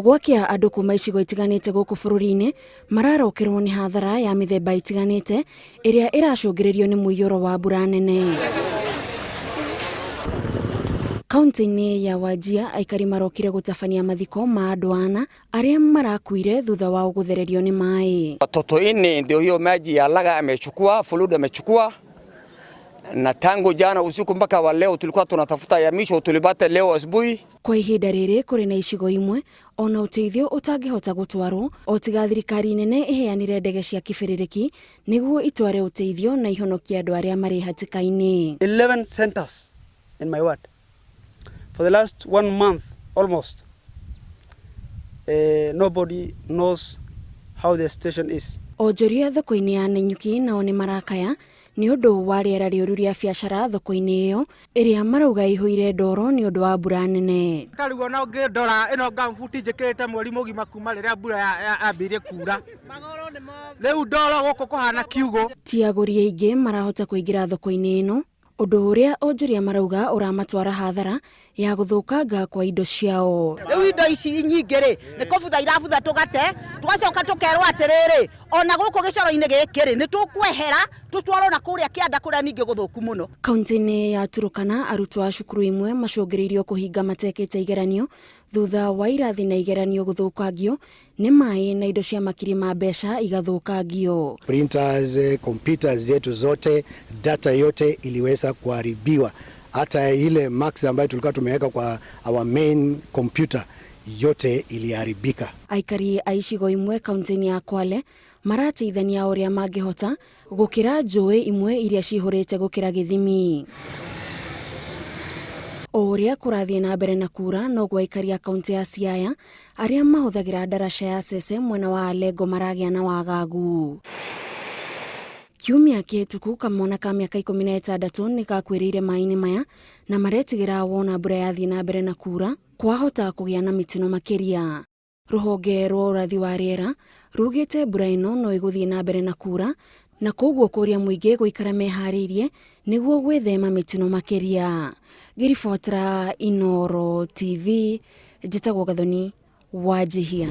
Gwakĩa andũ kuma icigo itiganĩte gũkũ bũrũri-inĩ mararokerwo nĩ hathara ya mĩthemba ĩtiganĩte ĩrĩa ĩracũngĩrĩrio nĩ mũiyũro wa mbura nene. Kaunti-inĩ ya Wajir aikari marokire gũtabania mathiko ma andũ ana arĩa marakuire thutha wao gũthererio nĩ maĩ. Watoto nne ndio hiyo maji ya Laga amechukua, flood amechukua, na tangu jana usiku mpaka wa leo tulikuwa tunatafuta ya mwisho tulipata leo asubuhi. Kwa ihinda rĩrĩ kũrĩ na icigo imwe ona ũteithio ũtangĩhota gũtwarwo o tiga thirikari nene ĩheanire ndege cia kĩbĩrĩrĩki nĩguo itware ũteithio na ihonokie andũ arĩa marĩ hatĩka-inĩ. 11 centers in my ward. For the last one month almost, nobody knows how the situation is. Onjoria thoko-inĩ ya Nanyuki nao nĩ marakaya nĩ ũndũ wa rĩera rĩũru rĩa biacara thoko-inĩ ĩyo ĩrĩa marauga ĩihũire ndoro nĩ ũndũ wa mbura nene. Ta rĩu ona ũngĩndora ĩno ngambuti njĩkĩrĩte mweri mũgima kuma rĩrĩa mbura yambĩrĩirie kura, rĩu ndoro gũkũ kũhana kiugũ. Ti agũri aingĩ marahota kũingĩra thoko-inĩ ĩno, ũndũ ũrĩa onjoria marauga ũramatwara hathara ya gũthũkanga kwa indo ciao. Rĩu indo ici nyingĩ rĩ, nĩ kũbutha irabutha tũgate, tũgacoka tũkerwo atĩrĩrĩ, ona gũkũ gĩcoro-inĩ gĩkĩ rĩ, nĩ tũkwehera tũtwarwo na kũrĩa kĩanda kũrĩa ningĩ gũthũku mũno. Kaunti-inĩ ya Turkana arutwo a cukuru imwe macũngĩrĩirio kũhinga matekĩte igeranio thutha wa irathi na igeranio gũthũkangio nĩ maĩ na indo cia makiri ma mbeca igathũkangio. Printers, computers zetu zote, data yote iliweza kuharibiwa. Hata ile marks ambayo tulikuwa tumeweka kwa our main computer yote iliharibika. Aikari a icigo imwe kaunti-inĩ ya Kwale marateithania ũrĩa mangĩhota gũkĩra njũĩ imwe iria cihũrĩte gũkĩra gĩthimi. O ũrĩa kũrathiĩ na mbere na kura noguo aikari a kaunti ya Siaya arĩa mahũthagĩra ndaraca ya Sese mwena wa Alego maragĩa na wagagu. Kiumia kĩhĩtũku kamwana ka mĩaka 16 nĩ gakuĩrĩire maĩ-inĩ maya na maretigĩra wona mbura yathiĩ na mbere na kura kwahota kũgĩa na mĩtino makĩria. Rũhonge rwa ũrathi wa rĩera rugĩte mbura ĩno no ĩgũthiĩ na mbere na kura na koguo kũria mũingĩ gũikara meharĩirie nĩguo gwĩthema mĩtino makĩria. Ngĩribotera Inooro TV, njĩtagwo Gathoni Wanjihia.